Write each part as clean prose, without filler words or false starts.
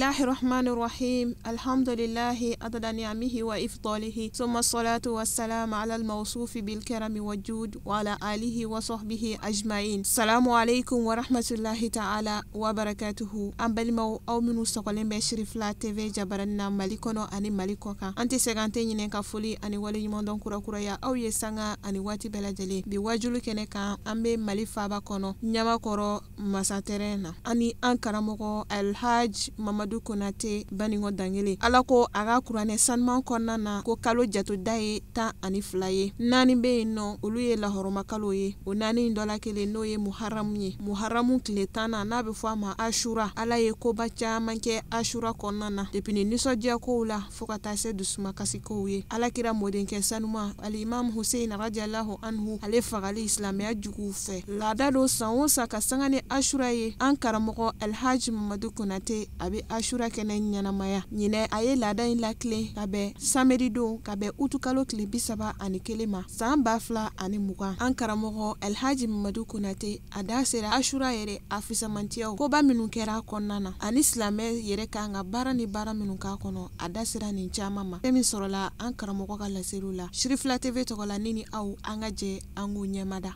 Bismillahi rahmani rahim. Alhamdulillahi adada ni'amihi wa ifdalihi. Summa salatu wassalamu ala al-mawsufi bil karami wa jud wa ala alihi wa sahbihi ajma'in. Salamu alaikum wa rahmatullahi ta'ala wa barakatuhu. An balimaw, aw minnu sɔgɔlen bɛ Sirifila TV jabarani na Mali kɔnɔ ani Mali kɔ kan, an tɛ sɛgɛn, an tɛ ɲinɛ ka foli ani waleɲumandɔn kurakuraya aw ye sanga ani waati bɛɛ lajɛlen. Bi wajulu kɛnɛ kan, an bɛ Mali faaba kɔnɔ, Ɲamakɔrɔ masatɛrɛn na, ani an karamɔgɔ Alhaj Mamadu Konate Baningo Dangele. Ala ko a ka kuranɛ sanuman kɔnɔna na ko kalo jatoda ye 12 ye, 4 bɛ yen nɔ, olu ye lahɔrɔma kalo ye. O 4 in dɔ la kelen n'o ye Muharamu ye. Muharamu tile 10 na, n'a bɛ fɔ a ma Ashura. Ala ye koba caman kɛ Ashura kɔnɔna na, depuis ni nisɔndiya kow la fo ka taa se dusumakasi kow ye. Ala kira mɔdenkɛ sanuma Alimam Hussein radiallahu anhu, ale fagali silamɛya juguw fɛ. Laada don san o san ka sanga ni Ashura ye, an karamɔgɔ Alhaji Mamadu Konate a bɛ Ashura kɛnɛ ɲɛnamaya. Ɲinɛ a ye laada in lakilen ka bɛn samedi don, ka bɛn utukalo tile 31 ma san 2020. An karamɔgɔ Alhaji Mamadu Konate a da sera Ashura yɛrɛ a fisamantiyaw koba minnu kɛra a kɔnɔna na, ani silamɛ yɛrɛ kan ka baara ni baara minnu k'a kɔnɔ, a da sera nin caman ma. Fɛn min sɔrɔla an karamɔgɔ ka laseliw la Sirifila TV tɔgɔ la, ne ni aw an ka jɛ an k'u ɲɛmada.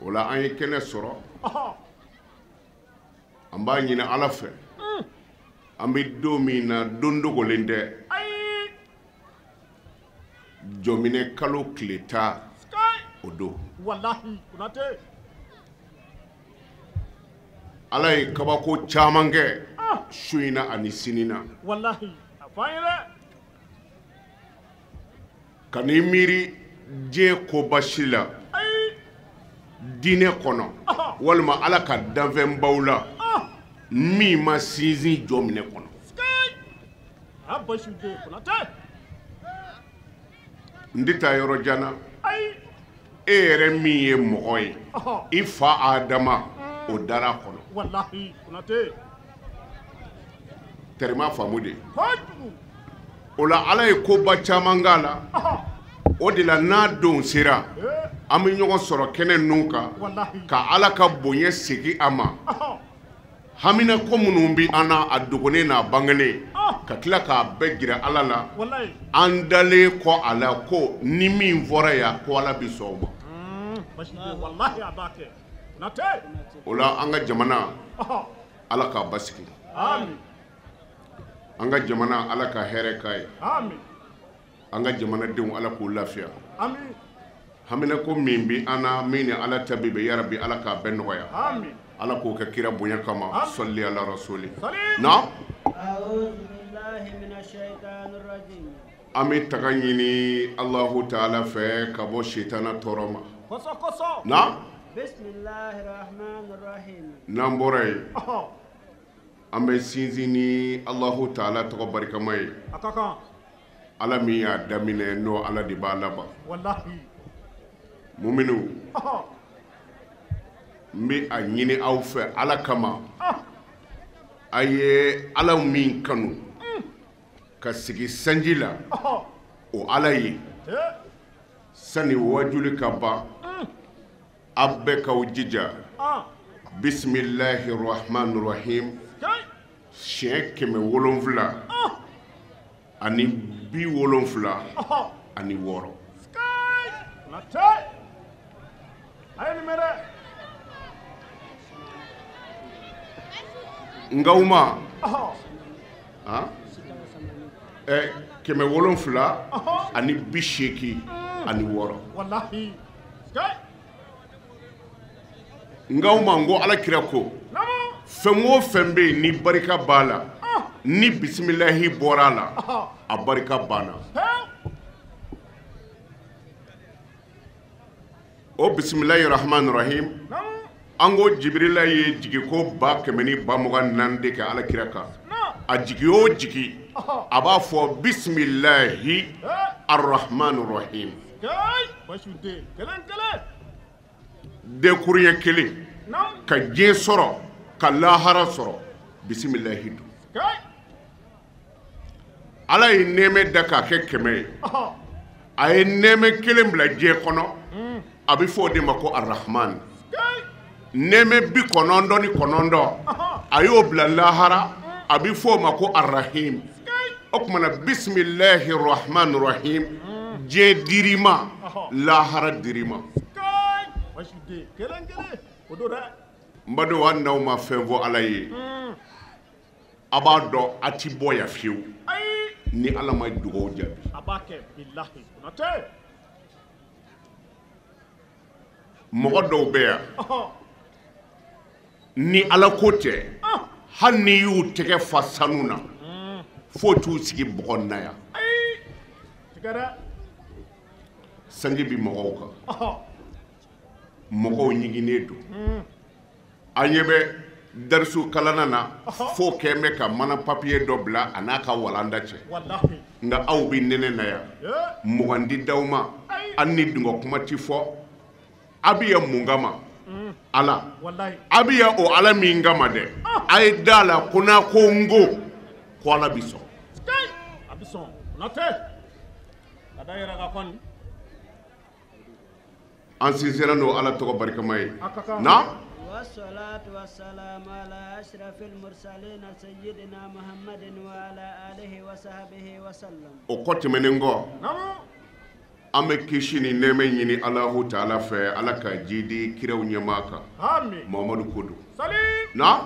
O la an ye kɛnɛ sɔrɔ, an b'a ɲini Ala fɛ, an bɛ don min na, don dogolen tɛ, jɔminɛ kalo tile 10 o don. Ala ye kabako caman kɛ su in na ani sini na. Ka n'i miiri diɲɛ koba si la diinɛ kɔnɔ walima Ala ka danfɛnbaw la min ma sinsin jɔminɛ kɔnɔ. N tɛ taa yɔrɔ jan na, e yɛrɛ min ye mɔgɔ ye, i fa Adama o dara a kɔnɔ. Tɛrɛma faamu de. O la Ala ye koba caman k'a la. O de la n'a don sera, an bɛ ɲɔgɔn sɔrɔ kɛnɛ ninnu kan ka Ala ka bonya segin a ma. Hamina ko minnu bɛ an na, a dogonnen n'a bangenen, ka tila k'a bɛɛ jira Ala la. An dalen kɔ a la ko ni min fɔra yan ko Ala bɛ sɔn o ma. O la an ka jamana, Ala k'a basigi. An ka jamana, Ala ka hɛrɛ k'a ye. An ka jamanadenw, Ala k'u lafiya. Hamina ko min bɛ an na, min ni Ala ta bɛ bɛn, yarabi Ala k'a bɛɛ nɔgɔya. Ala k'o kɛ kira bonya kama. Sɔli ala rasuli. Na an bɛ taga ɲini Alahu taala fɛ ka bɔ sitana tɔɔrɔ ma. Na n'an bɔra yen, an bɛ sinsin ni Alahu taala tɔgɔ barikama ye. Ala min y'a daminɛ, n'o Ala de b'a laban. Muminu, n bɛ a ɲini aw fɛ Ala kama, a ye Ala min kanu ka sigi sanji la, o Ala ye sani wajuli ka ban, aw bɛɛ k'aw jija bisimilahi rahmani rahim siɲɛ 776. Nka u ma 786. Nka u ma n ko Ala kira ko fɛn o fɛn bɛ yen ni barika b'a la, ni bisimilahi bɔra a la, a barika banna. O bisimilahi rahmani rahim, an ko Jibirila ye jigi ko 124 de kɛ Ala kira kan. A jigi o jigi, a b'a fɔ bisimilahi arrahmani rahim. Denkuruɲɛ kelen ka diɲɛ sɔrɔ ka lahara sɔrɔ, bisimilahi don. Ala ye nɛɛmɛ da k'a kɛ 100 ye, a ye nɛɛmɛ kelen bila diɲɛ kɔnɔ, a bɛ fɔ o de ma ko arrahman. Nɛɛmɛ 99 a y'o bila lahara, A bɛ fɔ o ma ko arahim. O tuma na bisimilahi rahman rahim, diɲɛ dir'i ma, lahara dir'i ma. N badenw, hali n'aw ma fɛn fɔ Ala ye, a b'a dɔn a ti bɔ yan fiyewu ni Ala ma dugawu jaabi. Mɔgɔ dɔw bɛ yan, ni Ala ko tɛ, hali n'i y'u tɛgɛ fa sanu na, f'o t'u sigi bɔgɔ na yan. Sanji bi mɔgɔw kan, mɔgɔw ɲiginnen don. An ɲɛ bɛ darisu kalanna na, f'o kɛn bɛ ka mana papiye dɔ bila a n'a ka walanda cɛ. Nka aw bɛ nɛnɛ na yan, mugan di d'aw ma, hali ni dungɔ kuma ti fɔ. A bɛ yan mun kama? Ala. A bɛ yan o Ala min kama dɛ, a ye da la ko n'a ko n ko, ko Ala bi sɔn. A bi sɔn. An sinsinna n'o Ala tɔgɔ barikama ye. Na o kɔ tɛmɛnen kɔ, an bɛ kisi ni nɛɛmɛ ɲini Alahu taala fɛ, Ala ka jidi kiraw ɲɛmaa kan, Mamadu ko don. Na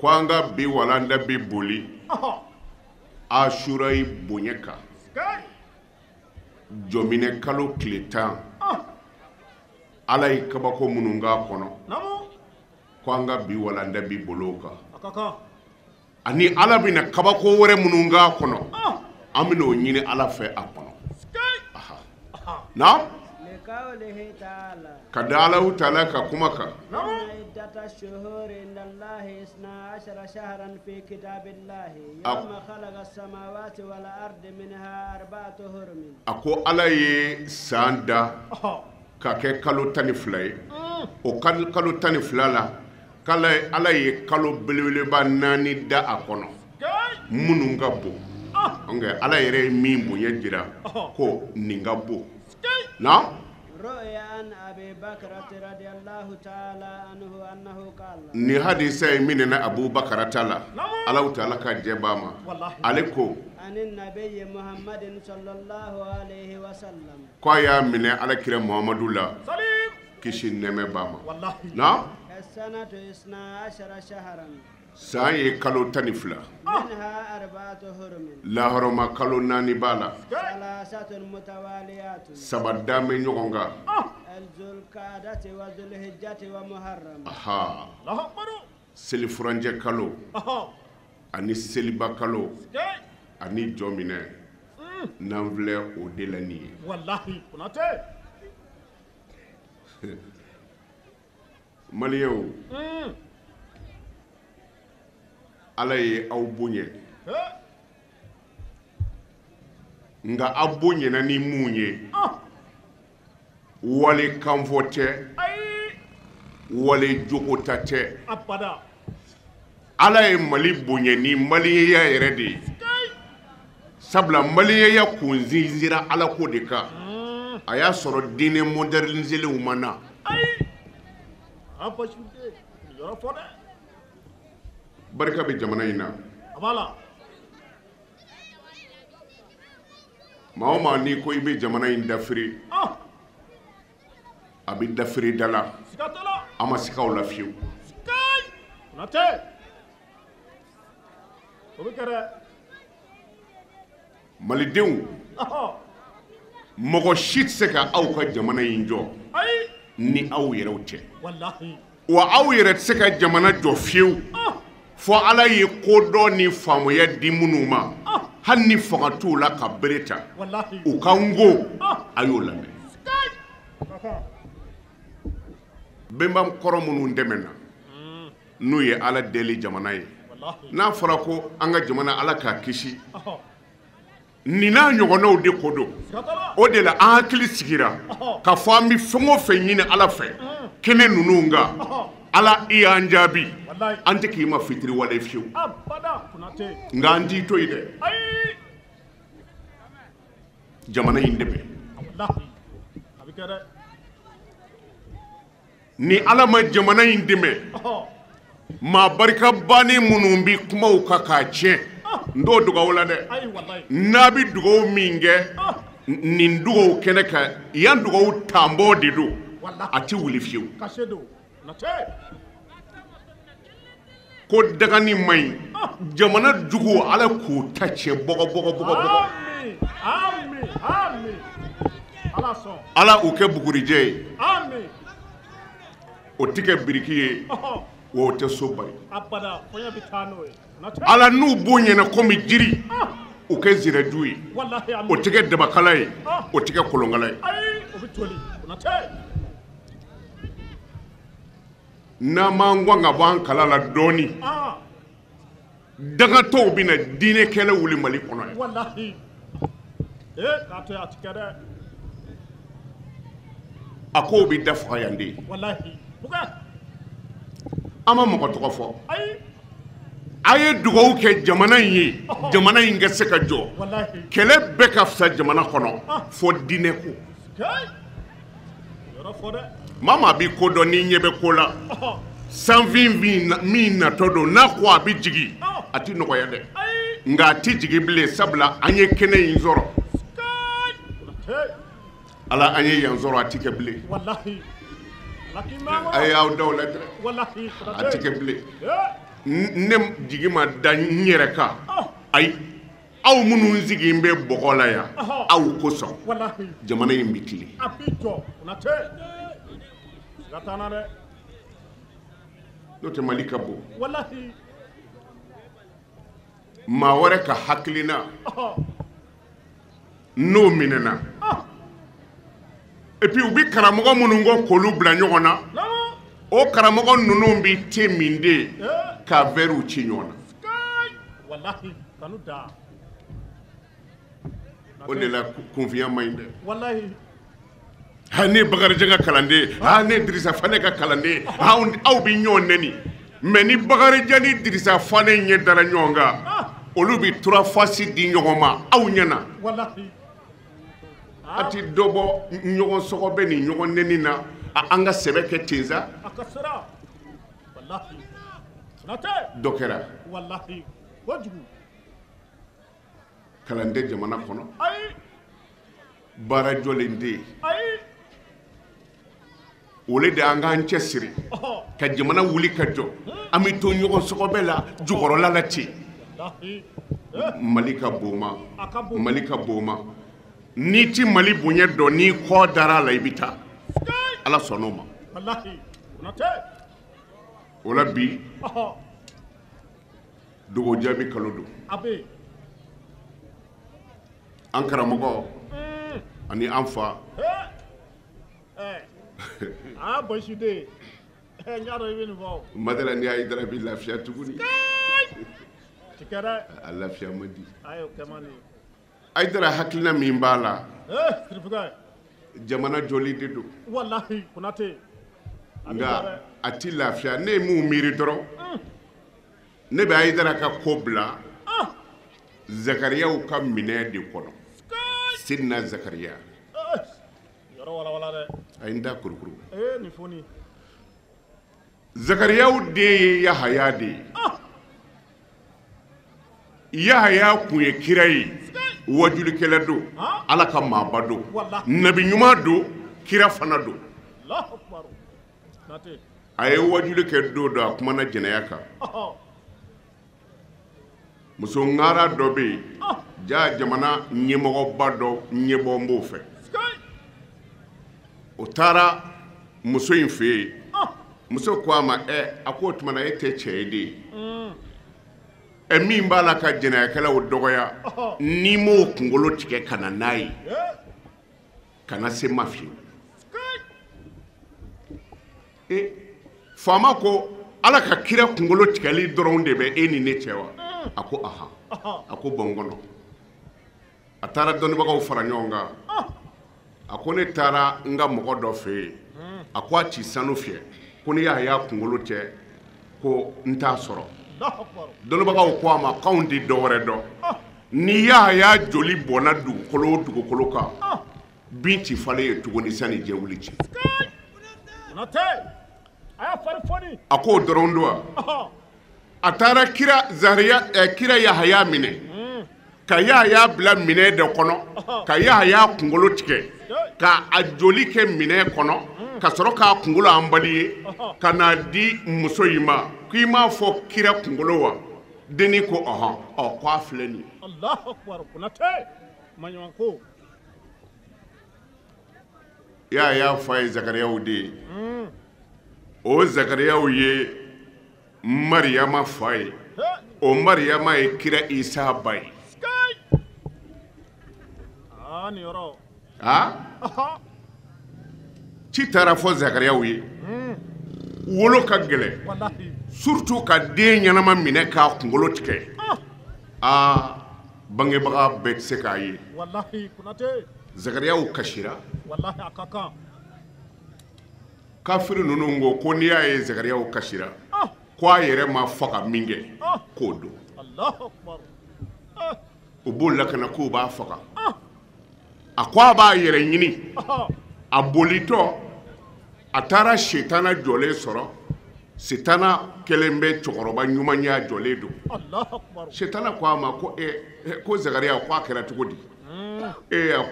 ko an ka bi walanda bi boli Asura yi bonya kan, jɔminɛ kalo tile 10, Ala ye kabako minnu k'a kɔnɔ, ko an ka bi walanda bi boli o kan. Ani Ala bɛna kabako wɛrɛ minnu k'a kɔnɔ, an bɛna o ɲini Ala fɛ a kɔnɔ. Na ka da Alahu taala ka kuma kan. A ko Ala ye san da ka kɛ kalo 12 ye. O kalo 12 la, Ala ye kalo belebeleba 4 da a kɔnɔ minnu ka bon. Nka Ala yɛrɛ ye min bonya jira ko nin ka bon. Na ni hadisa ye min na Abu Bakarata la, Alahu taala ka jɛ b'a ma, ale ko k'a y'a minɛ Ala kira Muhamadu la, kisi nɛɛmɛ b'a ma. Na san ye kalo 12, lahɔrɔma kalo 4 b'a la, 3 dan bɛ ɲɔgɔn kan. Aha, selifuranjɛ kalo ani seliba kalo ani jɔminɛ, n'an filɛ o de la nin ye. Maliyɛnw, Ala ye aw bonya, nka aw bonyana ni mun ye? Wale kanfɔ tɛ, wale jogota tɛ. Ala ye Mali bonya ni maliyɛnya yɛrɛ de ye. Sabula maliyɛnya kun sinsinra Ala ko de kan. A y'a sɔrɔ diinɛ moderniselenw ma na. Barika bɛ jamana in na. Maa o maa n'i ko i bɛ jamana in dafiri, a bɛ dafiri da la, an ma siga o la fiyewu. Malidenw, mɔgɔ si tɛ se ka aw ka jamana in jɔ ni aw yɛrɛw tɛ. Wa aw yɛrɛ tɛ se ka jamana jɔ fiyewu fɔ Ala ye kodɔn ni faamuya di minnu ma, hali ni fanga t'u la ka bere ta, u ka n ko a y'o lamɛn. Bɛnba kɔrɔ minnu dɛmɛna, n'u ye Ala deli jamana ye, n'a fɔra ko an ka jamana Ala k'a kisi, nin n'a ɲɔgɔnnaw de ko don. O de la an hakili sigira k'a fɔ an bɛ fɛn o fɛn ɲini Ala fɛ kɛnɛ ninnu kan, Ala i y'an jaabi, an tɛ k'i ma fitiriwale fiyewu, nka an t'i to yen dɛ. Jamana in dɛmɛ. Ni Ala ma jamana in dɛmɛ, maa barika bannen minnu bɛ kumaw kan k'a tiɲɛ, n t'o dugawu la dɛ. N'a bɛ dugawu min kɛ, nin dugawu kɛnɛ kan, yan dugawu tanbɔ de don, a tɛ wuli fiyewu. Ko dagani man ɲi, jamana jugu Ala k'u ta tiɲɛ bɔgɔ bɔgɔ bɔgɔ bɔgɔ. Ala u kɛ bugurijɛ ye, o tɛ kɛ biriki ye, wa o tɛ so bari. Ala n'u bonyana komi jiri, u kɛ ziraju ye, o tɛ kɛ dabakala ye, o tɛ kɛ kolonkala ye. N'an m'an gɔn ka bɔ an kala la dɔɔnin, dangatɔw bɛna diinɛ kɛlɛ wuli Mali kɔnɔ yan. A kow bɛ da faga yan de. An ma mɔgɔ tɔgɔ fɔ. A ye dugawu kɛ jamana in ye, jamana in ka se ka jɔ. Kɛlɛ bɛɛ ka fisa jamana kɔnɔ fo diinɛ ko. Maa maa b'i ko dɔn n'i ɲɛ bɛ ko la, sanfin min natɔ don, n'a ko a bɛ jigin, a tɛ nɔgɔya dɛ. Nka a tɛ jigin bilen, sabula an ye kɛnɛ in sɔrɔ. Ala an ye yan sɔrɔ, a tɛ kɛ bilen. A y'aw da o la dɛ, a tɛ kɛ bilen. Ne jigi ma da n yɛrɛ kan, ayi. Aw minnu sigilen bɛ bɔgɔ la yan, aw kosɔn jamana in bɛ tilen. N'o tɛ Mali ka bon. Maa wɛrɛ ka hakilina n'o minɛna, et puis u bɛ karamɔgɔ minnu kɔ k'olu bila ɲɔgɔn na, o karamɔgɔ ninnu bɛ te min de ka verrew ci ɲɔgɔn na. O de la kunfiya man ɲi dɛ. Ha, ne Bakarijan ka kalanden, ha, ne Dirisa Fane ka kalanden, aw bɛ ɲɔgɔn nɛni. Mais ni Bakarijan ni Dirisa Fane ɲɛ dara ɲɔgɔn kan, olu bɛ trois faces di ɲɔgɔn ma aw ɲɛna. A ti dɔ bɔ ɲɔgɔn sɔgɔbɛ ni ɲɔgɔn nɛni na, an ka sɛbɛ kɛ ten sa. Dɔ kɛra. Kalan tɛ jamana kɔnɔ, baara jɔlen tɛ yen. O de an k'an cɛ siri ka jamana wuli ka jɔ. An bɛ to ɲɔgɔn sɔgɔbɛ la jukɔrɔla la ten. Mali ka bon ma, Mali ka bon ma. N'i ti Mali bonya dɔn, n'i kɔ dara a la, i bɛ taa. Ala sɔnn'o ma. O la bi dugawu jaabi kalo don. An karamɔgɔ ani an fa. Madara ni Hayidara bɛ lafiya tuguni. A lafiya man di. Hayidara hakilina min b'a la, jamana jɔli de don. Nka a ti lafiya. Ne ye mun miiri dɔrɔn, ne bɛ Hayidara ka ko bila Zakariyaw ka minɛ de kɔnɔ. Sidina Zakariya. A ye n da kurukuru. Zakariyaw den ye Yahaya de ye. Yahaya kun ye kira ye, wajulikɛla don, Ala ka maaba don, nabi ɲuman don, kira fana don. A ye wajuli kɛ don dɔ, a kumana jɛnɛya kan. Muso ŋara dɔ bɛ yen, ja jamana ɲɛmɔgɔba dɔ ɲɛbɔ n b'o fɛ. O taara muso in fɛ yen. Muso ko a ma, a ko o tuma na e tɛ cɛ ye de ye. Min b'a la ka jɛnɛyakɛlaw dɔgɔya, n'i m'o kunkolo tigɛ ka na n'a ye, kana se ma fiyewu. Faama ko Ala ka kira kunkolo tigɛli dɔrɔn de bɛ e ni ne cɛ wa? A ko ahan. A ko bɔn kɔnɔ. A taara dɔnnibagaw fara ɲɔgɔn kan. A ko ne taara n ka mɔgɔ dɔ fɛ yen. A ko a ci sanu fiyɛ. Ko ni y'a kunkolo cɛ, ko n t'a sɔrɔ. Dɔnnibagaw ko a ma k'anw tɛ dɔ wɛrɛ dɔn. Ni y'a joli bɔnna dugukolo o dugukolo kan, bin ti falen ye tuguni sanni diɲɛ wuli cɛ. A k'o dɔrɔn don wa? A taara kira kira Yahaya minɛ, ka Yahaya bila minɛ dɔ kɔnɔ, ka Yahaya kunkolo tigɛ, ka a joli kɛ minɛ kɔnɔ, ka sɔrɔ k'a kunkolo anbali ka n'a di muso in ma. K'i m'a fɔ kira kunkolo wa? Denni ko ɔhɔn, ɔ k'a filɛ nin ye. Allahu akbar, Konate maɲuman ko. Yahaya fa ye Zakariyaw de ye. O Zakariyaw ye Mariyama fa ye. O Mariyama ye kira Isa ba ye. Ci taara fɔ Zakariyaw ye. Wolo ka gɛlɛn, surtout ka den ɲɛnama minɛ k'a kunkolo tigɛ. Aa, bangebaga bɛɛ tɛ se k'a ye. Zakariyaw kasira. Kafiri ninnu ko ko n'i y'a ye Zakariyaw kasira, ko a yɛrɛ ma faga min kɛ k'o don. U bolila ka na k'u b'a faga. A ko a b'a yɛrɛ ɲini. A bolitɔ a taara setana jɔlen sɔrɔ. Setana kɛlen bɛ cɛkɔrɔba ɲuman ye, a jɔlen don. Setana ko a ma ko ko Zakariya, ko a kɛra cogo di? A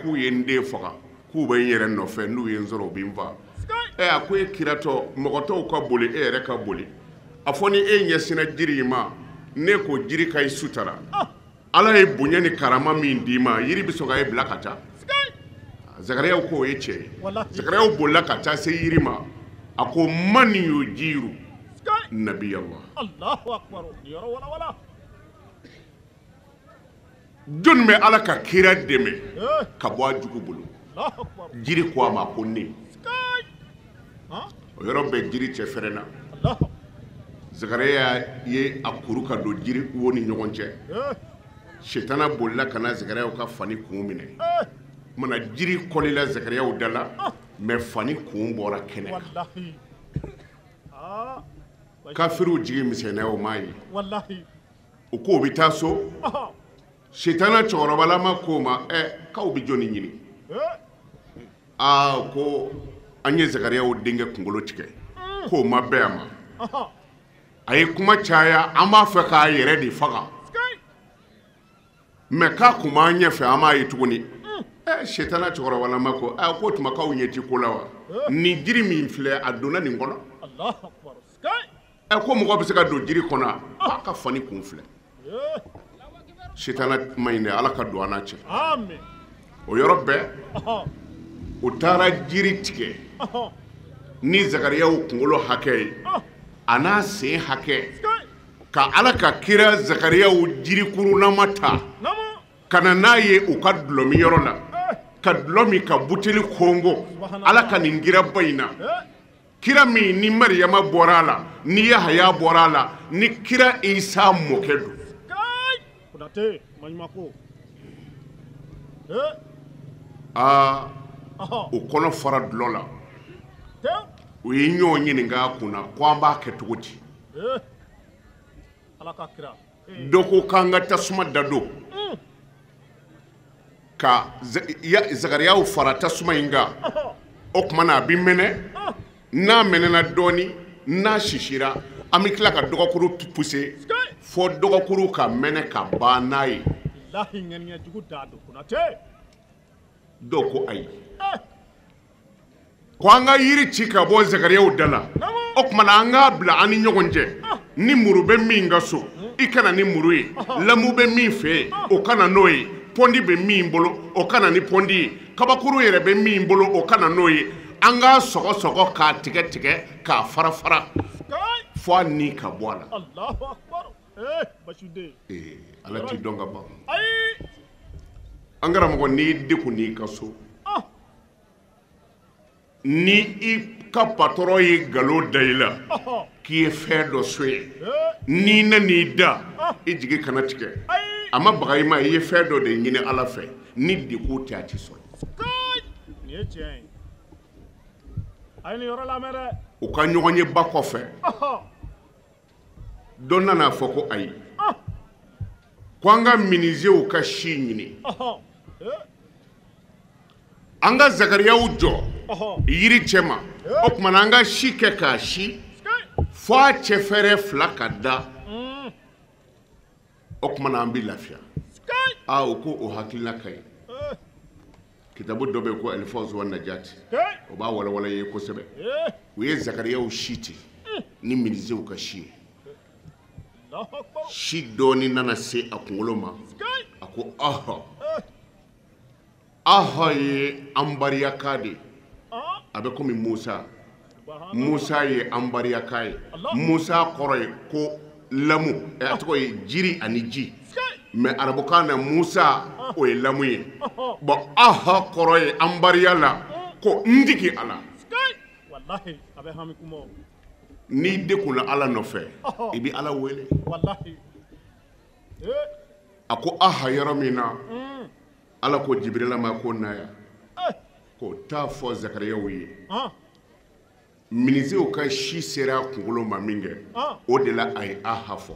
k'u ye n den faga, k'u bɛ n yɛrɛ nɔfɛ, n'u ye n sɔrɔ u bɛ n faga. A ko e kiratɔ, mɔgɔ tɔw ka boli, e yɛrɛ ka boli. A fɔ ni e ɲɛsinna jiri in ma, ne ko jiri ka i sutara. Ala ye bonya ni karama min d'i ma, yiri bɛ sɔn ka e bila ka taa. Zakariyaw k'o ye tiɲɛ ye. Zakariyaw bolila ka taa se yiri ma. A ko man yujiru nabiyallah. Jɔnni bɛ Ala ka kira dɛmɛ ka bɔ a jugu bolo? Jiri ko a ma ko ne. O yɔrɔ bɛɛ jiri cɛ fɛrɛnna. Zakariya ye a kuru ka don jiri wo ni ɲɔgɔn cɛ. Setana bolila ka na Zakariyaw ka fani kun minɛ. Mana jiri kɔlila Zakariyaw da la, mais fani kun bɔra kɛnɛ kan. Kafiriw jigi misɛnna, o m'a ye. U k'o bɛ taa so. Setana cɛkɔrɔbalama k'o ma, k'aw bɛ jɔnni ɲini? Aa, ko an ye Zakariyaw denkɛ kunkolo tigɛ, k'o ma bɛn a ma. A ye kuma caya, an b'a fɛ k'a yɛrɛ de faga. Mais k'a kun b'an ɲɛfɛ, an m'a ye tuguni. Setana cɛkɔrɔbalama ko, k'o tuma k'aw ɲɛ ti ko la wa? Nin jiri min filɛ, a donna nin kɔnɔ. Ko mɔgɔ bɛ se ka don jiri kɔnɔ, k'a ka fani kun filɛ. Setana ma ɲi dɛ, Ala ka don an n'a cɛ. O yɔrɔ bɛɛ, u taara jiri tigɛ ni Zakariyaw kunkolo hakɛ ye, a n'a sen hakɛ, ka Ala ka kira Zakariyaw jirikurunama ta ka na n'a ye u ka dulɔmiyɔrɔ la, ka dulɔ min ka buteli kongo. Ala ka nin kiraba in na, kira min ni Mariyama bɔra a la, ni Yahaya bɔra a la, ni kira Isa mɔkɛ don. Aa, u kɔnɔ fara dulɔ la. U ye ɲɔgɔn ɲininka a kun na ko an b'a kɛ cogo di? Dɔ ko k'an ka tasuma da don ka Zakariyaw fara tasuma in kan. O tuma na a bɛ mɛnɛ. N'a mɛnɛna dɔɔnin, n'a sisira, an bɛ tila ka dɔgɔkuru pousser fo dɔgɔkuru ka mɛnɛ ka ban n'a ye. Dɔw ko ayi, ko an ka yiri ci ka bɔ Zakariyaw da la. O tuma na an k'a bila an ni ɲɔgɔn cɛ. Ni muru bɛ min ka so, i kana ni muru ye. Lamu bɛ min fɛ yen, o kana n'o ye. Pɔndi bɛ min bolo, o kana ni pɔndi ye. Kabakuru yɛrɛ bɛ min bolo, o kana n'o ye. An k'a sɔgɔ sɔgɔ, k'a tigɛ tigɛ, k'a fara fara fo a ni ka bɔ a la. Ala t'i dɔn ka ban. An karamɔgɔ, n'i degun n'i ka so, ni i ka patɔrɔn ye nkalon da i la k'i ye fɛn dɔ sonya, n'i nan'i da, i jigi kana tigɛ. A ma baga i ma, i ye fɛn dɔ de ɲini Ala fɛ, ni degun tɛ a ti sɔrɔ. U ka ɲɔgɔn ye ba kɔfɛ, dɔ nana fɔ ko ayi, ko an ka minizew ka si ɲini, an ka Zakariyaw jɔ yiri cɛ ma. O tuma na an ka si kɛ k'a si. Fo a cɛfɛrɛ fila ka da, o tuma na an bɛ lafiya. Aa, o ko o hakilina ka ɲi. Kitabu dɔ bɛ yen ko Alifawuzu wa Najati, o b'a walawala i ye kosɛbɛ. U ye Zakariyaw si ten ni minizew ka si ye. Si dɔɔni nana se a kunkolo ma, a ko ɔhɔ, ɔhɔ ye anbariyakan de ye. A bɛ komi Musa. Musa ye anbariyakan ye. Musa kɔrɔ ye ko lamu, a tɔgɔ ye jiri ani ji. Mais arabukan na Musa o ye lamu ye. Bon, ɔhɔ kɔrɔ ye anbariya la ko n digi a la. N'i dekunna Ala nɔfɛ, i bɛ Ala wele. A ko aha yɔrɔ min na, Ala ko Jibirila ma ko na yan, ko taa fɔ Zakariyaw ye. Minizew ka si sera a kunkolo ma min kɛ, o de la a ye aha fɔ.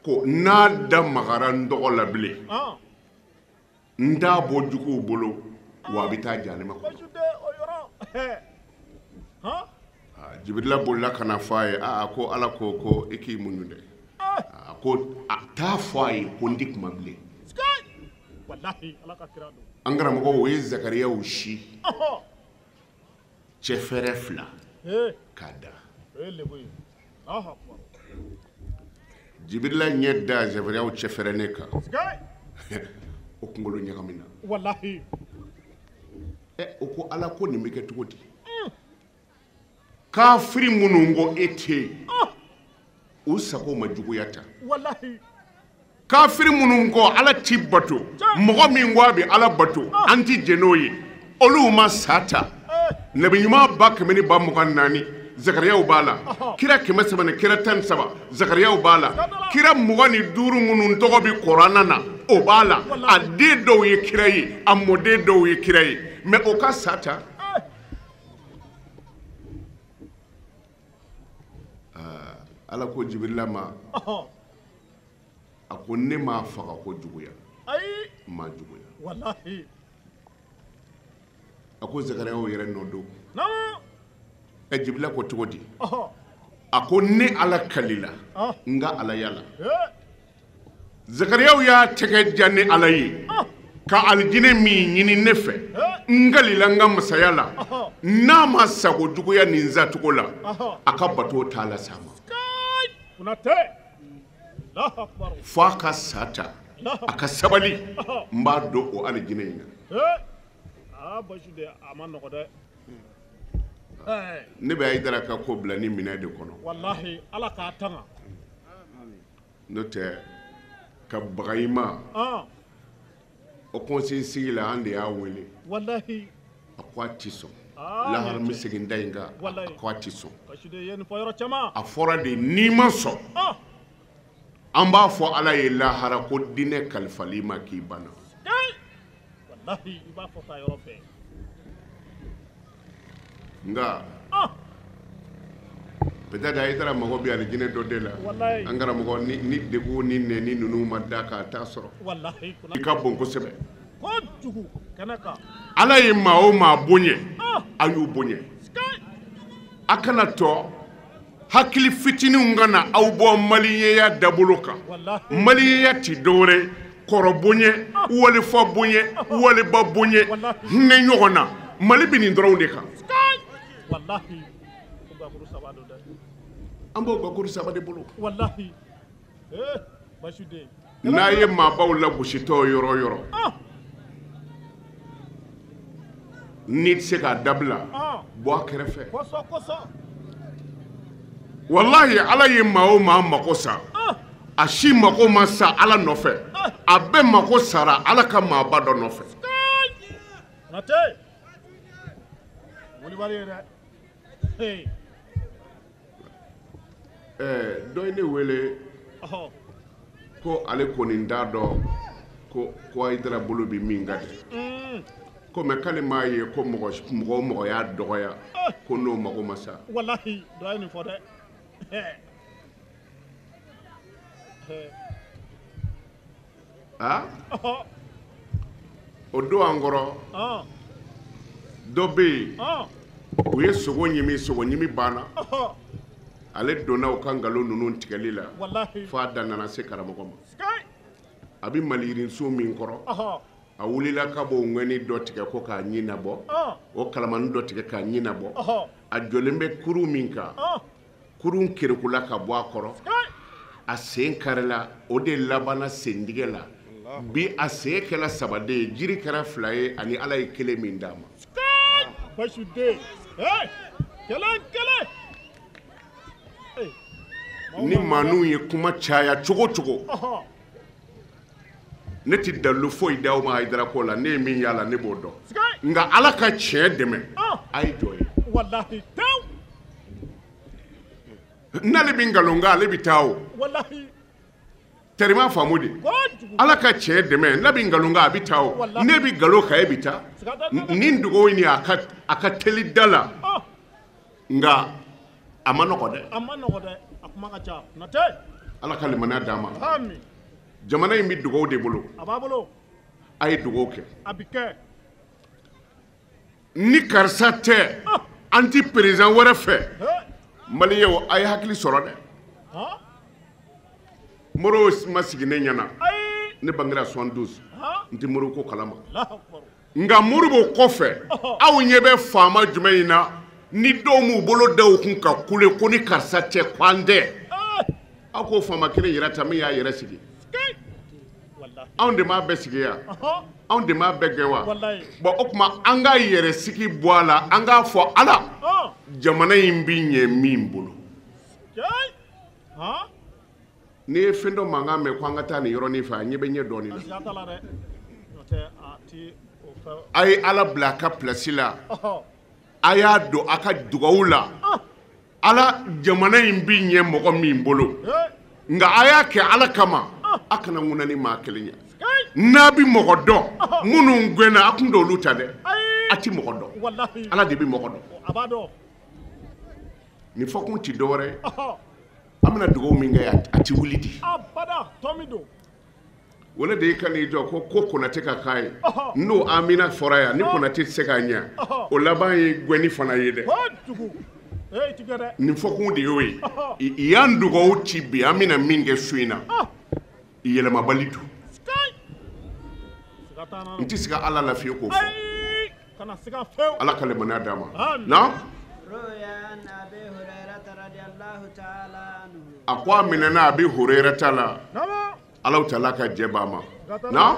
Ko n'a da magara n tɔgɔ la bilen, n t'a bɔ juguw bolo, wa a bɛ taa jahanama kɔnɔ. Jibirila bolila ka na fɔ a ye, aa ko Ala ko ko i k'i muɲu dɛ. A ko a t'a fɔ a ye ko n tɛ kuma bilen. An karamɔgɔ, o ye Zakariyaw si cɛfɛrɛ fila k'a da. Jibirila ɲɛ da Zakariyaw cɛfɛrɛ ne kan, o kunkolo ɲagamina. O ko Ala ko nin bɛ kɛ cogo di? Kafiri minnu ko e tɛ yen, u sago ma juguya ta. Kafiri minnu ko Ala ti bato, mɔgɔ min ko a bɛ Ala bato, an ti jɛn n'o ye, olu ma sa ta. Nabi ɲuman 124,000 Zakariyaw b'a la. Kira 300 ni kira 13 Zakariyaw b'a la. Kira 25 minnu tɔgɔ bɛ Kuranɛ na, o b'a la. A den dɔw ye kira ye, a mɔden dɔw ye kira ye, mais o ka sa ta. Ala ko Jibirila ma, a ko ne m'a faga ko juguya, n m'a juguya. A ko Zakariyaw yɛrɛ nɔ don. Jibirila ko cogo di? A ko ne Ala kalila n ka Alaya la. Zakariyaw y'a tɛgɛ ja ne Ala ye ka alijinɛ min ɲini ne fɛ, n kalila n ka masaya la, n'a ma sago juguya nin sacogo la, a ka bato t'a la sa ma. Fo a ka sa ta, a ka sabali, n b'a don o alijinɛ in na. Ne bɛ Hayidara ka ko bila ni minɛ de kɔnɔ. N'o tɛ ka baga i ma, o conseil sigi la an de y'a wele. A ko a ti sɔn. Lahara n bɛ segin da in kan, a ko a ti sɔn. A fɔra de n'i ma sɔn, an b'a fɔ Ala ye lahara ko diinɛ kalifali ma k'i banna. Nka peut-être Hayidara mago bɛ alijinɛ dɔ de la. An karamɔgɔ, ni degun ni nɛni ninnu ma da k'a t'a sɔrɔ. I ka bon kosɛbɛ. Ala ye maa o maa bonya, a y'u bonya. A kana tɔ hakili fitininw ka na aw bɔ maliyɛnya dabolo kan. Maliyɛnya ti dɔwɛrɛ, kɔrɔ bonya, walifa bonya, waliba bonya, hinɛ ɲɔgɔn na. Mali bɛ nin dɔrɔnw de kan. An b'o bakuru saba de bolo. N'a ye maabaw lagositɔ yɔrɔ o yɔrɔ, n'i tɛ se k'a dabila, bɔ a kɛrɛfɛ. Walahi Ala ye maa o maa mako sa, a si mako ma sa Ala nɔfɛ, a bɛɛ mako sara Ala ka maaba dɔ nɔfɛ. Dɔ ye ne wele ko ale kɔni t'a dɔn ko Hayidara bolo bɛ min ka di. Ko mais k'ale m'a ye ko mɔgɔ o mɔgɔ y'a dɔgɔya ko n'o mago ma sa. O don an kɔrɔ, dɔ bɛ yen, u ye sogo ɲimi, sogo ɲimi banna. Ale donna u ka nkalon ninnu tigɛli la f'a da nana se karamɔgɔ ma. A bɛ maliyirinso min kɔrɔ, a wulila ka b'o ŋɛni dɔ tigɛ ko k'a ɲin nabɔ, o kalamani dɔ tigɛ k'a ɲin nabɔ. A jɔlen bɛ kurun min kan, kurun kerekula ka bɔ a kɔrɔ, a sen karila, o de labanna sendigɛ la. Bi a sen kɛra sabaden ye, jiri kɛra fila ye, ani Ala ye kelen min d'a ma. Ni maaninw ye kuma caya cogo cogo, ne tɛ dalilu foyi d'aw ma Hayidara ko la, ne ye min y'a la ne b'o dɔn, nka Ala ka tiɲɛ dɛmɛ, a ye jɔ ye. N'ale bɛ nkalon kan, ale bɛ taa o. Tɛrima faamu de. Ala ka tiɲɛ dɛmɛ, n'a bɛ nkalon kan a bɛ taa o. Ne bɛ nkalon kan, e bɛ taa. Nin dugawu in a ka teli da la, nka a ma nɔgɔ dɛ. A ma nɔgɔ dɛ, a kuma ka ca. Ala ka limaniya d'an ma. Jamana in bɛ dugawu de bolo. A b'a bolo. A ye dugawu kɛ. A bɛ kɛ. Ni karisa tɛ, an ti président wɛrɛ fɛ. Maliyɛnw, a ye hakili sɔrɔ dɛ. Moriw ma sigi ne ɲɛna. Ne bangera 72. N tɛ Moriw ko kalama. Nka Moribo kɔfɛ, aw ɲɛ bɛ faama jumɛn in na ni dɔw m'u bolo da u kun ka kule ko ni karisa tɛ ko an tɛ. Aw k'o faama kelen yɛrɛ ta min y'a yɛrɛ sigi. Anw de m'a bɛɛ sigi yan. Anw de m'a bɛɛ gɛn wa? Bon, o tuma an ka yɛrɛ sigi bɔ a la, an k'a fɔ Ala, jamana in bi ɲɛ min bolo. N'i ye fɛn dɔ mankan mɛn ko an ka taa nin yɔrɔnin fɛ, a ɲɛ bɛ ɲɛ dɔɔnin na. A ye Ala bila a ka place la. A y'a don a ka dugawu la. Ala, jamana in bi ɲɛ mɔgɔ min bolo. Nka a y'a kɛ Ala kama, a kana ŋuna ni maa kelen ye. N'a bɛ mɔgɔ dɔn, minnu gɛnna, a kun t'olu ta dɛ. A ti mɔgɔ dɔn. Ala de bɛ mɔgɔ dɔn. Nin fɔkun ti dɔwɛrɛ ye. An bɛna dugawu min kɛ, a ti wuli di. O de y'i ka n'i jɔ ko Konate ka k'a ye. N'o amina fɔra yan, ni Konate tɛ se k'a ɲɛ, o laban ye gɛnni fana ye dɛ. Nin fɔkun de y'o ye. Yan dugawu ci bi, an bɛna min kɛ su in na, yɛlɛmabali don. N tɛ se ka Ala la fiyewu k'o fɔ. Ala ka limaniya d'a ma. Na? A ko a minɛna Abi Hurayirata la, Alahu taala ka jɛ b'a ma. Na?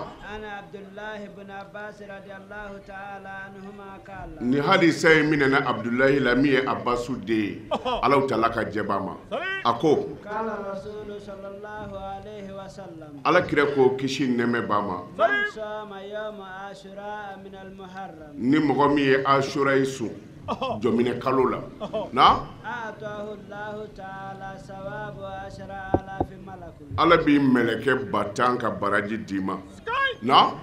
Nin hadisa in minɛna Abudulayi la min ye Abasu den ye, Alahu taala ka jɛ b'a ma. A ko Ala kira ko kisi nɛɛmɛ b'a ma, ni mɔgɔ min ye Asura ye sun jɔminɛ kalo la, na, Ala b'i mɛlɛkɛ 10,000 ka baraji d'i ma. Na,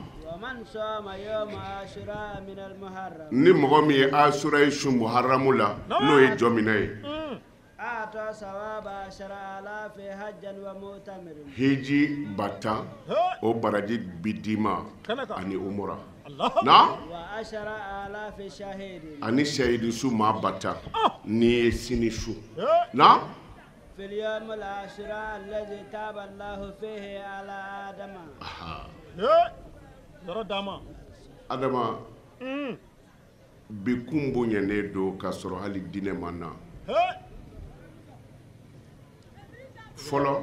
ni mɔgɔ min ye Asura ye sun Muharamu la, n'o ye jɔminɛ ye, hiji 10,000 o baraji bi d'i ma ani umura. Na, ani sayidu su maa 10,000 n'i ye sini su. Na, Adama, bi kun bonyanen don k'a sɔrɔ hali diinɛ ma na. Fɔlɔ,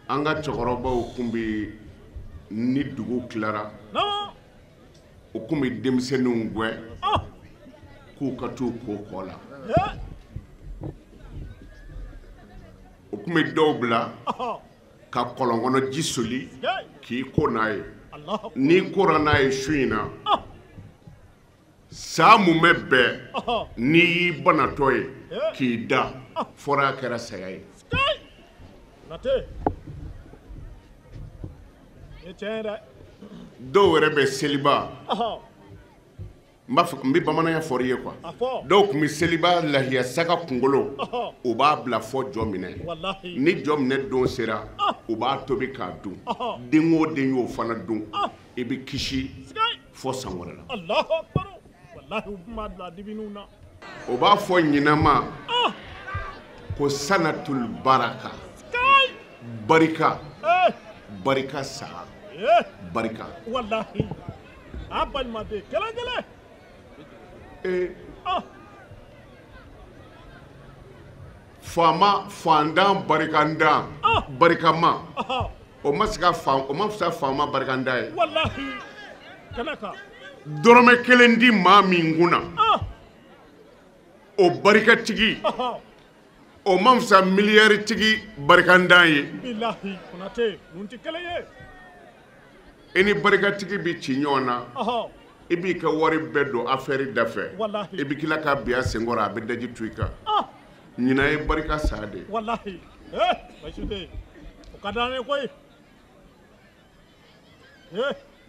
an ka cɛkɔrɔbaw kun bɛ, ni dugu tilara, u kun bɛ denmisɛnninw gɛn k'u ka t'u ko kɔ la. U kun bɛ dɔw bila ka kɔlɔn kɔnɔ ji soli k'i ko n'a ye. N'i kora n'a ye su in na, saa mun bɛ bɛn n'i y'i banatɔ ye k'i da, fɔra a kɛra saya ye. Dɔw yɛrɛ bɛ seliba, n b'a fɔ n bɛ bamananya fɔ i ye quoi. Dɔw tun bɛ seliba lahiya saga kunkolo, u b'a bila fɔ jɔ minɛ. Ni jɔ minɛ don sera, u b'a tobi k'a dun. Den o den y'o fana dun, i bɛ kisi fɔ san wɛrɛ la. O b'a fɔ ɲinan ma ko sanatul baraka. Barika. Barika sa. Barika. Wallahi. A balimaden kelen kelen. Faama fandan barikandan barikama o ma se ka o ma fisa faama barikandan ye. Wallahi. Kɛnɛ kan. Dɔrɔmɛ kelen di maa min kunna o barikatigi o ma fisa miliyari-tigi barikandan ye. Bilahi Konate ninnu tɛ kelen ye. I ni barikatigi bɛ ci ɲɔgɔn na. I b'i ka wari bɛɛ don affaire da fɛ. Wallahi. I bɛ tila ka bin a senkɔrɔ a bɛ daji tu i kan. Ɲinan ye barika sa de ye. Wallahi. Baasi tɛ o ka d'an ye koyi.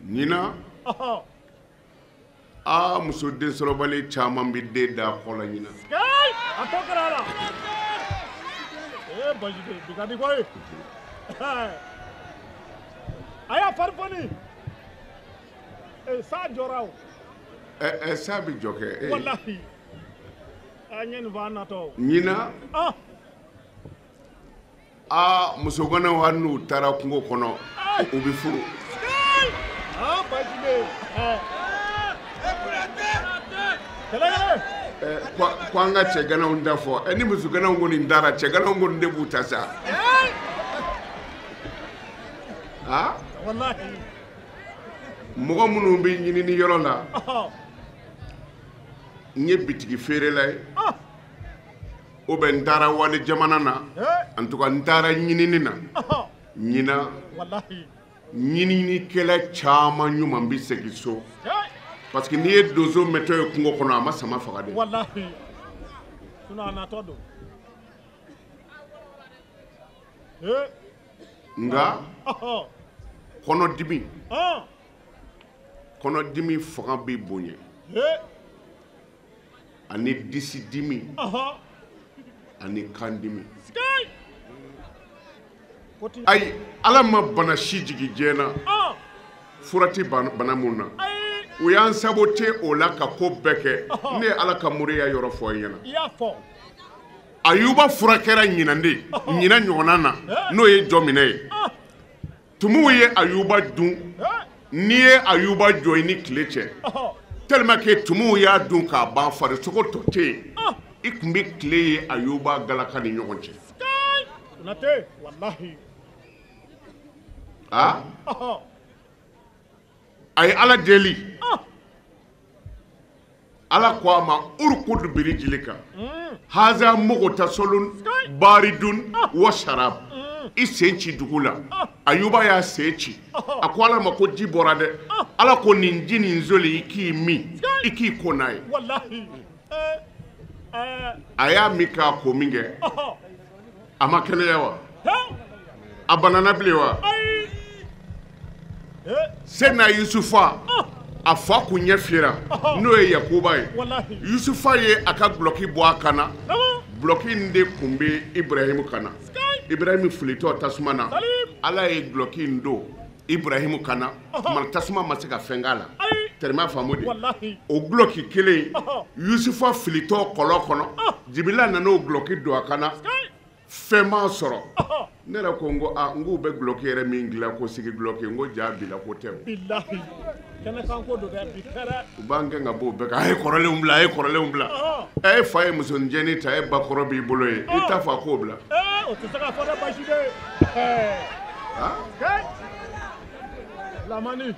Ɲinan aa muso densɔrɔbali caman bɛ den da kɔ la ɲinan. A tɔ kɛra a la. Baasi tɛ bi ka di koyi. A y'a fari foni. Sa jɔra o. Sa bɛ jɔ kɛ. Wallahi. A ɲɛ nin fɔ an natɔ. Ɲinan. Aa musoganaw hali n'u taara kungo kɔnɔ u bɛ furu. Baasi tɛ. Ko an ka cɛganaw da fɔ ni musoganaw kɔni dara cɛganaw kɔni de b'u ta sa. Wallahi. Mɔgɔ minnu bɛ ɲinini yɔrɔ la. N ye bitigi feerela ye. O bɛ n taara wali jamana na. En tout cas n taara ɲinini na. Ɲinan. Wallahi. Ɲininikɛla caman ɲuman bɛ segin so. Parce que n'i ye donso mɛtɔ ye kungo kɔnɔ a ma sama faga dɛ. Wallahi. Sinon a natɔ don. Nka. Kɔnɔdimi. Kɔnɔdimi fanga bɛ bonya. Ani disidimi. Ani kandimi. Ayi Ala ma bana si jigin diɲɛ na. Fura tɛ bana mun na. U y'an saboter o la ka ko bɛɛ kɛ. Ne ye Ala ka moriya yɔrɔ fɔ i ɲɛna. I y'a fɔ. Ayuba fura kɛra ɲinan de. Ɲinan ɲɔgɔnna na. N'o ye jɔminɛ ye. Tumuw ye Ayuba dun. N'i ye Ayuba jɔ i ni tile cɛ. Tellement que tumuw y'a dun k'a ban farisogo tɔ tɛ yen. I tun bɛ tile ye Ayuba galaka ni ɲɔgɔn cɛ. Konate wallahi. A ye Ala deli. Ala ko a ma urkud birijilika. Haza mughtasalun baridun wa sharab. I sen ci dugu la. Ayuba y'a sen ci. A ko Ala ma ko ji bɔra dɛ. Ala ko nin ji nin zoli i k'i min. I k'i ko n'a ye. Wallahi. A y'a min k'a ko min kɛ. A ma kɛnɛya wa? A banana bilen wa? Sɛdina Yusufa a fa kun ɲɛ fiyɛra n'o ye Yakuba ye. Yusufa ye a ka dulɔki bɔ a kan na. Dulɔki in de tun bɛ Ibrahimu kan na. Ibrahimu filitɔ tasuma na. Ala ye dulɔki in don Ibrahimu kan na. Tasuma ma se ka fɛn k'a la. Tɛrɛmɛ faamu de. O dulɔki kelen Yusufa filitɔ kɔlɔn kɔnɔ. Jibila nana o dulɔki don a kan na. Fɛn m'a sɔrɔ. Ne yɛrɛ ko n ko aa n k'u bɛ dulɔki yɛrɛ min dilan ko sigi dulɔki n ko ja bila ko tɛ o. Bilahi. Kɛnɛ kan ko don dɛ bi tɛ dɛ. U b'an gɛn ka bɔ o bɛɛ kan a ye kɔrɔlenw bila a ye kɔrɔlenw bila. E fa ye musoninjɛnin ta e ba kɔrɔ b'i bolo ye i t'a fɔ a k'o bila. O tɛ se ka fɔ dɛ Basi de. Lamani.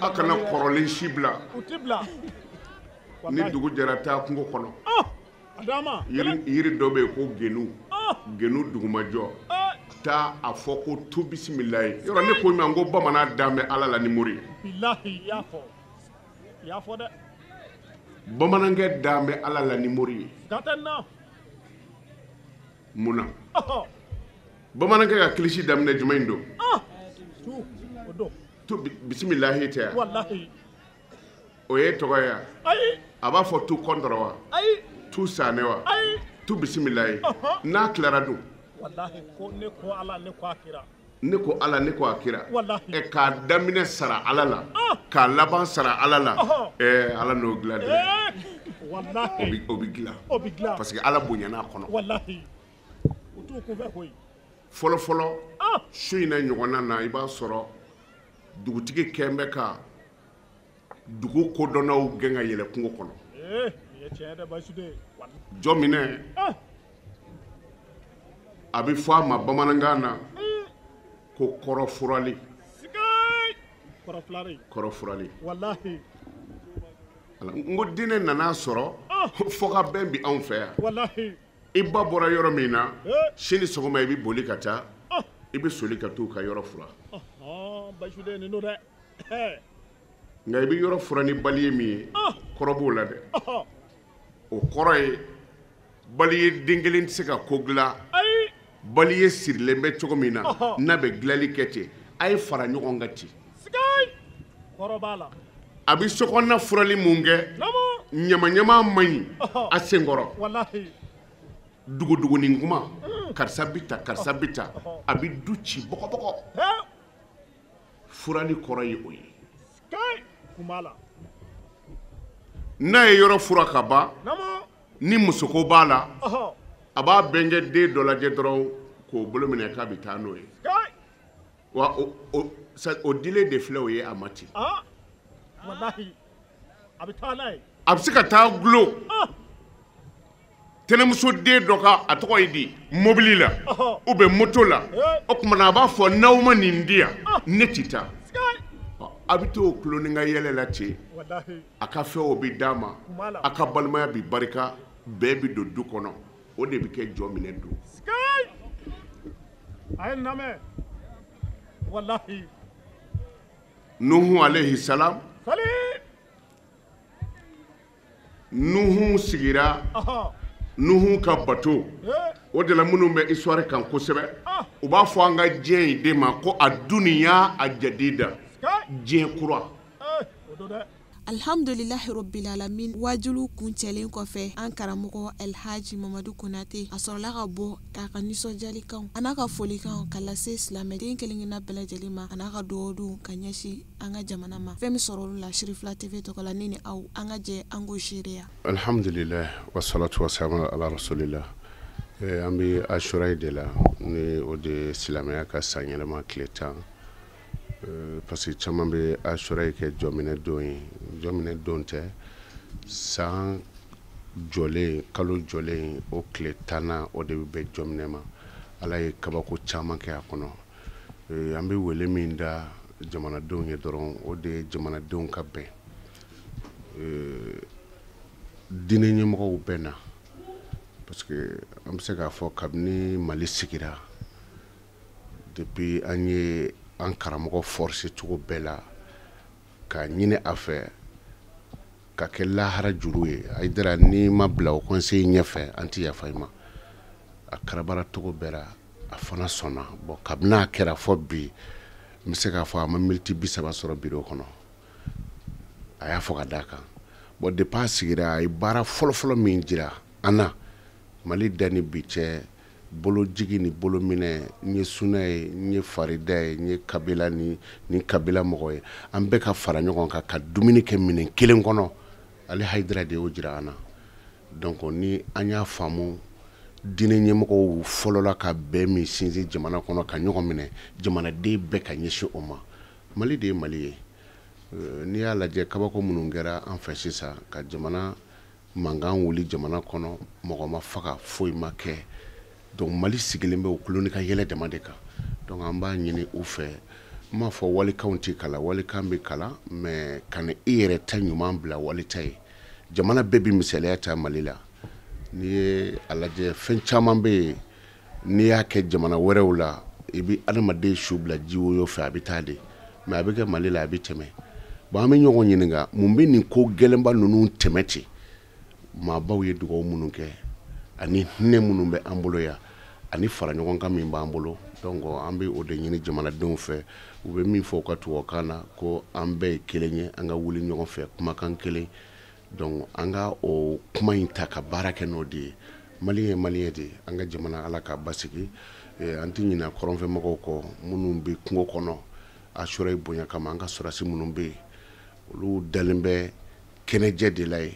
A kana kɔrɔlen si bila. U ti bila. Ni dugu jɛra taa kungo kɔnɔ. Yiri dɔ bɛ yen ko genu. Genu dugumajɔ. Taa a fɔ ko tu bisimilayi. Yɔrɔ ne ko ma n ko bamanan dan bɛ Ala la ni mori ye. Bilahi i y'a fɔ. I y'a fɔ dɛ. Bamanankɛ dan bɛ Ala la ni mori ye. Siga tɛ nin na. Mun na? Bamanankɛ ka kilisi daminɛ jumɛn don? Tu o don. Tu bisimilahi tɛ yan? Walahi. O ye tɔgɔ ye wa? Ayi. A b'a fɔ tu kɔntɔrɔ wa? Ayi. Tu sanɛ wa? Ayi. Tu bisimilayi. N'a tilara dun? Walahi ko ne ko Ala ne ko a kira. Ne ko Ala ne ko a kira. Walahi. K'a daminɛ sara Ala la. K'a laban sara Ala la. Ala n'o dilan dɛ. O bɛ dilan parce que Ala bonyana a kɔnɔ. Fɔlɔ fɔlɔ su in na ɲɔgɔnna na, i b'a sɔrɔ dugutigi kɛn bɛ ka dugu kodɔnnaw gɛn ka yɛlɛ kungo kɔnɔ. Jɔ minɛ, a bɛ fɔ a ma bamanankan na ko kɔrɔfurali. Kɔrɔfurali. N ko diinɛ nana sɔrɔ fo ka bɛn bi anw fɛ yan. I ba bɔra yɔrɔ min na, sini sɔgɔma i bɛ boli ka taa, i bɛ soli ka t'u ka yɔrɔ fura. Nka i bɛ yɔrɔ fura ni bali ye min ye, kɔrɔ b'o la dɛ. O kɔrɔ ye bali ye den kelen tɛ se ka ko dilan. Bali ye sirilen bɛ cogo min na, n'a bɛ dilanli kɛ ten, a ye fara ɲɔgɔn kan ten. A bɛ sokɔnɔna furali mun kɛ, ɲamaɲama man ɲi a senkɔrɔ. Dugudugunin kuma, karisa bɛ ta, karisa bɛ ta, a bɛ du ci bɔgɔbɔgɔ. Furali kɔrɔ ye o ye. N'a ye yɔrɔ fura ka ban, ni musoko b'a la, a b'a bɛnkɛ den dɔ lajɛ dɔrɔn k'o bolo minɛ k'a bɛ taa n'o ye. Wa o dilen de filɛ o ye a ma ten. A bɛ se ka taa gulon tɛnɛmuso den dɔ ka, a tɔgɔ ye di, mobili la ou bien moto la. O tuma na a b'a fɔ n'aw ma nin di yan, ne tɛ taa. A bɛ t'o tulon ka yɛlɛ la ten, a ka fɛnw bɛ d'a ma, a ka balimaya bɛ barika, bɛɛ bɛ don du kɔnɔ. O de bɛ kɛ jɔ minɛ don. Nuhu alayhi salam, Nuhu sigira Nuhu ka bato. O de la minnu bɛ histoire kan kosɛbɛ, u b'a fɔ an ka diɲɛ in de ma ko a duniya a jadida, diɲɛ kura. Alhamdulilahi rabbil alamin. Wajulu kuncɛlen kɔfɛ, an karamɔgɔ Elhaji Mamadu Konate a sɔrɔla ka bɔ k'a ka nisɔndiyalikanw a n'a ka folikanw ka lase silamɛden kelen-kelenna bɛɛ lajɛlen ma, a n'a ka dugawu ka ɲɛsin an ka jamana ma. Fɛn min sɔrɔ olu la Sirifila TV tɔgɔ la, ne ni aw an ka jɛ an k'o seereya. Alhamdulilahi wassalatu wassalamu ala rasulillah. An bɛ Ashura de la, ni o de ye silamɛya ka san yɛlɛma tile 10. Parce que caman bɛ Ashura kɛ jɔminɛ don ye. Jɔminɛ don tɛ, san jɔlen, kalo jɔlen, o tile 10nan o de bɛ bɛn jɔminɛ ma. Ala ye kabako caman kɛ a kɔnɔ. An bɛ wele min da jamanadenw ye dɔrɔn, o de ye jamanadenw ka bɛn. Diinɛ ɲɛmɔgɔw bɛ na, parce que an bɛ se k'a fɔ kabini Mali sigira, depuis an ye an karamɔgɔ forcé cogo bɛɛ la k'a ɲini a fɛ ka kɛ lahara juru ye. Hayidara, n'i ma bila o conseil ɲɛfɛ, an tɛ yafa i ma. A karabara cogo bɛɛ la, a fana sɔnna. Bon, kabini a kɛra fɔ bi, n bɛ se k'a fɔ a ma miniti 30 sɔrɔ bureau kɔnɔ. A y'a fɔ ka d'a kan. Bon, depuis a sigira, a ye baara fɔlɔfɔlɔ min jira an na, Mali danni bi cɛ, bolojigi ni bolominɛ, n ye suna ye, n ye farida ye, n ye kabila ni kabila mɔgɔ ye, an bɛɛ ka fara ɲɔgɔn kan ka dumuni kɛ minɛn kelen kɔnɔ. Ale Hayidara de y'o jira an na. Donc ni an y'a faamu, diinɛ ɲɛmɔgɔw fɔlɔla ka bɛn min sinsin jamana kɔnɔ, ka ɲɔgɔn minɛ, jamanaden bɛɛ ka ɲɛsin o ma. Mali de ye Mali ye. N'i y'a lajɛ kabako minnu kɛra an fɛ sisan, ka jamana mankan wuli jamana kɔnɔ, mɔgɔ ma faga, foyi ma kɛ. Donc Mali sigilen bɛ o kulon ka yɛlɛ dama de kan. Donc an b'a ɲini u fɛ, n m'a fɔ walikanw tɛ kalan, walikan bɛ kalan, mais ka na i yɛrɛ ta ɲuman bila wali ta ye. Jamana bɛɛ bɛ misaliya ta Mali la. N'i ye a lajɛ, fɛn caman bɛ yen, n'i y'a kɛ jamana wɛrɛw la, i bɛ adamaden su bila ji woyo fɛ, a bɛ taa de. Mais a bɛ kɛ Mali la, a bɛ tɛmɛ. Bon, an bɛ ɲɔgɔn ɲininka, mun bɛ nin ko gɛlɛnba ninnu tɛmɛ ten? Maabaw ye dugawu minnu kɛ, ani hinɛ minnu bɛ an bolo yan, ani fara ɲɔgɔn kan min b'an bolo. Donc an bɛ o de ɲini jamanadenw fɛ. U bɛ min fɔ u ka tubabukan na, ko an bɛɛ ye kelen ye, an ka wuli ɲɔgɔn fɛ, kumakan kelen. Donc an ka o kuma in ta ka baara kɛ n'o de ye. Mali ye Mali ye de, an ka jamana Ala k'a basigi. An tɛ ɲinɛ kɔrɔnfɛmɔgɔw kɔ, minnu bɛ kungo kɔnɔ Ashura bonya kama. An ka sɔrɔdasi minnu bɛ yen, olu dalen bɛ kɛnɛjɛ de la yen.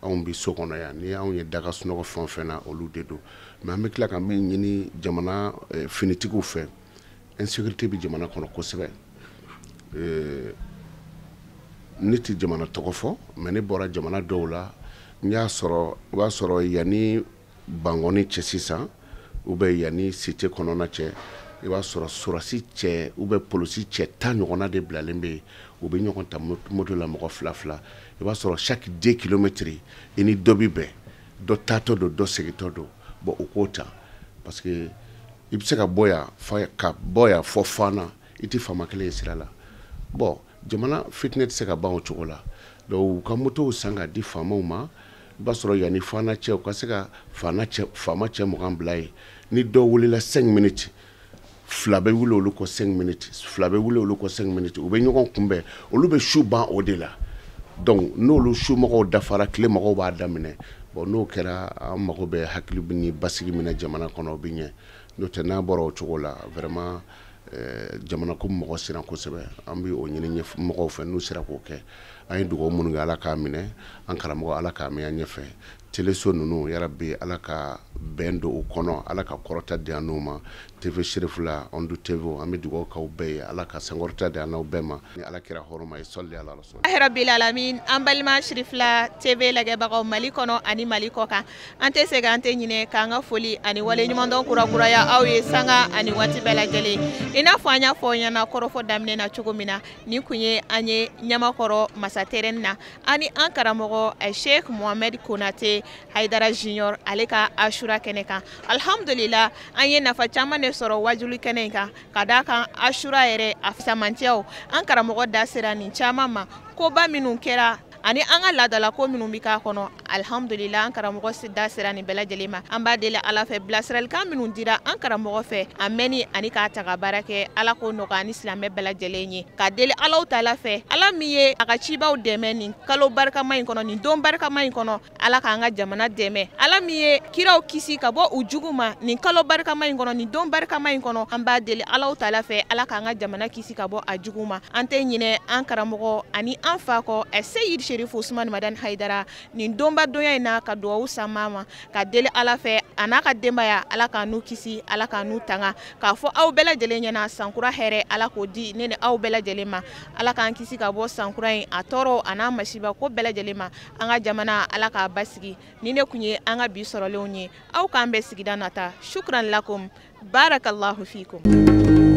Anw bɛ so kɔnɔ yan, ni anw ye daga sunɔgɔ fɛn o fɛn na, olu de don. Mais an bɛ tila ka min ɲini jamana finitigiw fɛ, insécurité bɛ jamana kɔnɔ kosɛbɛ. Ne tɛ jamana tɔgɔ fɔ, mais ne bɔra jamana dɔw la, n y'a sɔrɔ, o b'a sɔrɔ yanni Bankɔni cɛ sisan, ou bien yanni cité kɔnɔna cɛ, i b'a sɔrɔ sɔrɔsi cɛ ou bien polisi cɛ 10 ɲɔgɔnna de bilalen bɛ yen. U bɛ ɲɔgɔn ta moto la mɔgɔ fila fila. I b'a sɔrɔ chaque 2 kilomètres i ni dɔ bɛ bɛn, dɔ taatɔ don, dɔ segintɔ don. Bon, u k'o ta parce que i bɛ se ka bɔ yan ka bɔ yan fɔ Fana, i tɛ faama kelen ye sira la. Bon, jamana fitinɛ tɛ se ka ban o cogo la. Donc u ka motow san ka di faamaw ma, i b'a sɔrɔ yanni Fana cɛ, u ka se ka faama cɛ 20 bila yen. Ni dɔw wulila 5 minutes, fila bɛ wuli olu kɔ 5 minutes, fila bɛ wuli olu kɔ 5 minutes, u bɛ ɲɔgɔn kunbɛn, olu bɛ su ban o de la. Donc n'olu su mɔgɔw dafara, tile mɔgɔw b'a daminɛ. Bon, n'o kɛra, an mago bɛ hakili ni basigi min na jamana kɔnɔ, o bɛ ɲɛ. N'o tɛ, n'a bɔra o cogo la, vraiment jamana ko mɔgɔ siran kosɛbɛ. An bɛ o ɲini mɔgɔw fɛ, n'u sera k'o kɛ. An ye dugawu minnu kɛ, Ala k'a minɛ. An karamɔgɔ, Ala k'a mɛn an ɲɛfɛ. Teleso ninnu, yarabi Ala ka bɛn don u kɔnɔ, Ala ka kɔrɔta di an n'u ma. TV Cherifla, Onde TV, an bɛ dugawu k'aw bɛɛ ye, Ala ka sankɔrɔta di an n'aw bɛɛ ma. Ni Ala kɛra hɔrɔma ye, sɔli ala rasul. Rabbil alamin. An balima Cherifla TV lajɛbagaw Mali kɔnɔ ani Mali kɔ kan, an tɛ sɛgɛn, an tɛ ɲinɛ k'an ka foli ani waleɲumandɔn kurakuraya aw ye sanga ani waati bɛɛ lajɛlen. I n'a fɔ an y'a fɔ ɲɛna kɔrɔfɔ daminɛ na cogo min na, nin kun ye an ye Ɲamakɔrɔ Masatɛrɛni na, ani an karamɔgɔ Sheikh Mohamed Konate Haidara Junior ale ka Ashura kɛnɛ kan. Alhamdulillah, an ye nafa caman de sɔrɔ wajuli kɛnɛ in kan, ka d'a kan Ashura yɛrɛ a fisamantiyaw, an karamɔgɔ da sera nin caman ma, koba minnu kɛra ani an ka laadalako minnu bɛ k'a kɔnɔ. Alhamdulillah, an karamɔgɔ da sera nin bɛɛ lajɛlen ma. An b'a deli Ala fɛ, bilasiralikan minnu dira an karamɔgɔ fɛ, a mɛnni ani k'a ta ka baara kɛ, Ala k'o nɔgɔya ani silamɛ bɛɛ lajɛlen ye. Ka deli Alahu taala fɛ, Ala min ye a ka cibaw dɛmɛ nin kalo barikama in kɔnɔ, nin don barikama in kɔnɔ, Ala k'an ka jamana dɛmɛ. Ala min ye kiraw kisi ka bɔ u jugu ma nin kalo barikama in kɔnɔ, nin don barikama in kɔnɔ, an b'a deli Alahu taala fɛ, Ala k'an ka jamana kisi ka bɔ a jugu ma. An tɛ ɲinɛ an karamɔgɔ ani an fa kɔ, Seyid Cherif Ousmane Madani Haidara, nin donba donya in na, ka duwawu sama ma, ka deli Ala fɛ a n'a ka denbaya, Ala k'an n'u kisi, Ala k'an n'u tanga. K'a fɔ aw bɛɛ lajɛlen ɲɛna, sankura hɛrɛ Ala k'o di ne ni aw bɛɛ lajɛlen ma. Ala k'an kisi ka bɔ sankura in a tɔɔrɔ a n'a masiba ko bɛɛ lajɛlen ma. An ka jamana, Ala k'a basigi. Ni ne kun ye an ka bi sɔrɔlenw ye. Aw k'an bɛn sigida nata. Shukran lakum, barakallahu fikum.